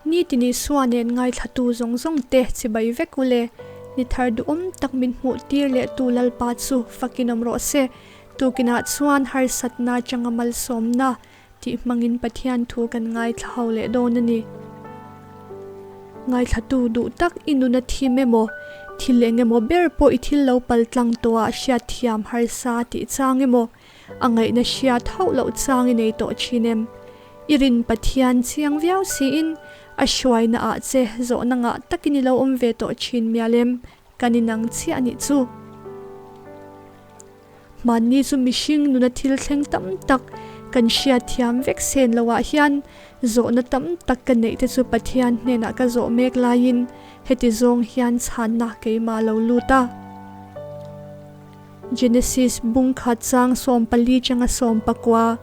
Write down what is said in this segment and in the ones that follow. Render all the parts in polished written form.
Nitin Isua nen ngaithlatu zawng zawng te chibai vek u le. Ni thar duhawm tak min hmuh tir leh tu Lalpa chu fakin awm rawh se. Tukinah chuan harsatna changa malsawmna tih hmangin Pathian thu kan ngaithla ho leh dawn a ni. Ngaithlatu duh tak i nun a thim emaw, thil eng emaw ber pawh i thil lo paltlang tawhah hriatthiam harsa tih chang emaw, A ngaihna hriat hauh loh chang i nei tawh thin em? I rin Pathian chiang viau siin a hruaina ah che zawhna ngah takin i lo awm ve tawh thin mial em? Kan inang chiah a nih chu. Hmanni chu mihring nuna thil thleng tam tak kan hriat thiam vek sen loh ah hian zawhna tam tak ka neih te chu Pathian hnenah ka zawh mek laiin heti zawng hian chhanna keimah lo lut a. Genesis bung khat chang 14 changa 19.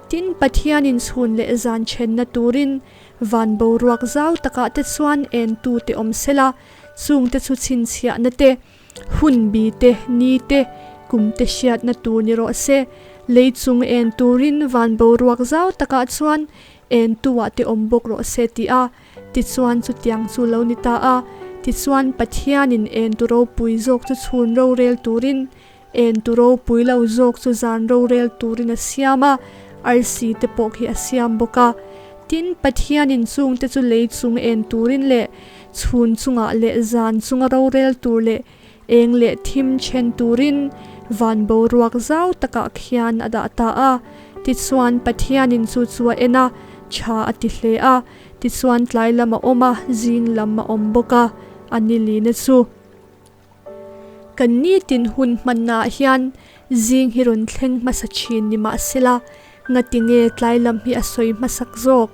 Tin, Pathianin chhun leh zan thenna turin van boruak zau takah te chuan entu te awm sela, chungte chu chhinchhiahna te, hun bi te, ni te, kum te hriatna tur ni rawh se. Lei chung en turin van boruak zau takah chuan entu-ah te awm bawk rawh se ti a. Tichuan chutiang chu lo ni ta a, tichuan Pathianin en tu ropui zawk chu chhun rorel turin, en tu ropui lo zawk chu zan rorel turin a siam a, arsi te pawh khi a siam bawk a. Tin, Pathianin chungte chu lei chung en turin leh chhun chungah leh zan chunga rorel tur leh eng leh thim then turin van boruak zau takah khian a dah ta a. Tichuan Pathianin chu chu a en a, tha a ti hle a. Tichuan tlai lam a awm a, zing lam a awm bawk a, a ni lina chu. Kan nitin hun hmannaah hian zing hi rawn thleng hmasa thin ni mahsela, ngatinge tlai lam hi a sawi hmasak zawk?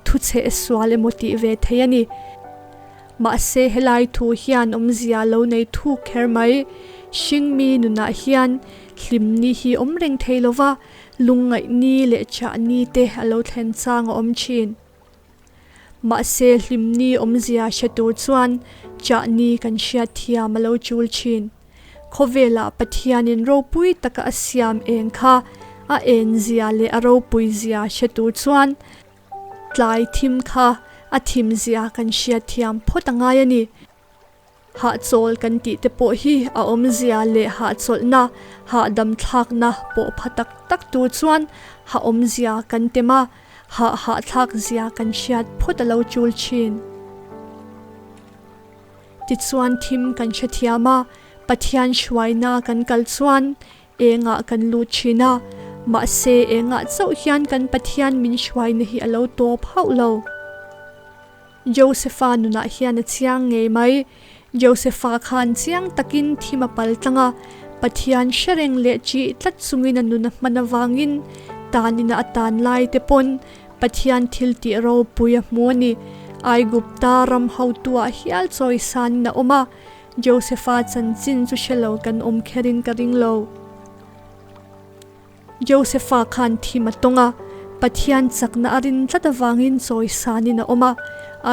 Thuchhe sual emaw tih ve thei a ni. Mahse helai thu hian awmzia lo nei thuk kher mai. Hringmi nunah hian hlimni hi awm reng thei lova, Lungngaih ni leh chah ni te a lo thlen chang a awm thin. Mahse hlimni awmzia hre tur chuan chah ni kan hriat thiam a lo chul thin. Khawvelah Pathianin ropui taka a siam eng kha a enzia leh a ropuizia hre tur chuan tlai thim kha a thimzia kan hriat thiam phawt a ngai a ni. Hahchawl kan tih te pawh hi a awmzia leh hahchawlhna, hahdam thlakna pawh pha tak tak tur chuan ha awmzia kan tem a, hah hahthlakzia kan hriat phawt a lo tul thin. Tichuan thim kan hrethiam a, Pathian hruaina kan kal chuan engah kan lut thin a, mahse engah chauh hian kan Pathian min hruaina hi a lo tawp hauh lo. Josefa nunah hian a chiang ngei mai. Josefa khan chiang takin thim a pal tlang a, Pathian hre reng leh chih tlat chungin a nun a hman avangin tanina a tan lai te pawn Pathian thil tih ropui a hmu a ni. Aigupta ram hotuah hial chawisanin a awm a, Josefa chanchin chu hre lo kan awm kherin ka ring lo. Josefa khan thim a tawng a, Pathian chakna a rin tlat avangin chawisanin a awm a,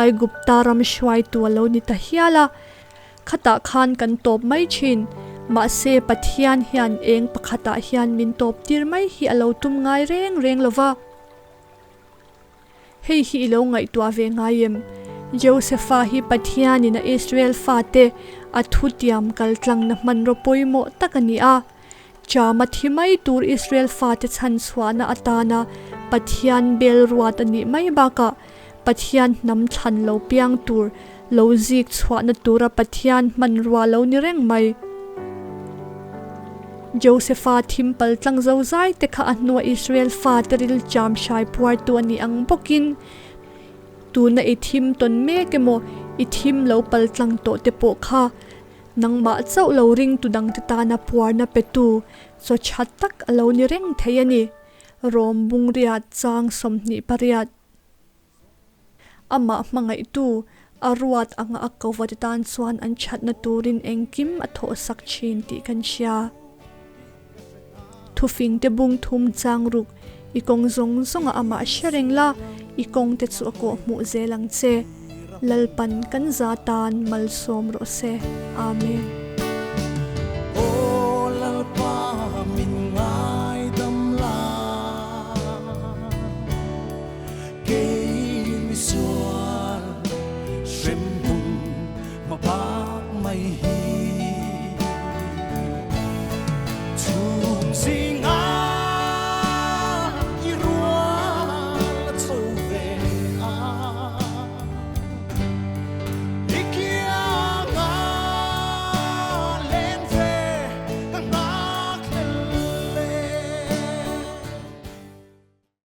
Aigupta ram hruaitu a lo ni ta hial a. Khatah khan kan tawp mai thin, mahse Pathian hian eng pakhatah hian min tawp tir mai hi a lo tum ngai reng reng lo va. Hei hi i lo ngaihtuah ve ngai em? Josefa hi Pathianin a Israel fate a thutiam kaltlangna hmanraw pawimawh tak a ni a. Chama thi mai tur Israel fate chhan chhuahna atana Pathian bel ruat a nih mai bakah Pathian hnam thlan lo piang tur lo zik chhuahna tura Pathian hmanrua lo ni reng mai. Josefa thim pal tlang zozai te kha a hnua Israel fate ril cham hrai phuartu a nih ang bawkin tuna i thim tawn mek emaw i thim lo pal tlang tawh te pawh kha Nangmah chauh lo ringtu dangte tana puarna petu chaw tha tak a lo ni reng thei a ni. Rom bungriat chang 28. Amah hmangaihtu a ruat anga a kova te tan chuan an thatna turin engkim a thawhsak thin tih kan hria. Thufingte bung thum chang ruk i kawng zawng zawnga amah hre reng la, i kawngte chu a kawh hmuh zel ang che. Lalpan kan za tan malsawm rawh se. Amen.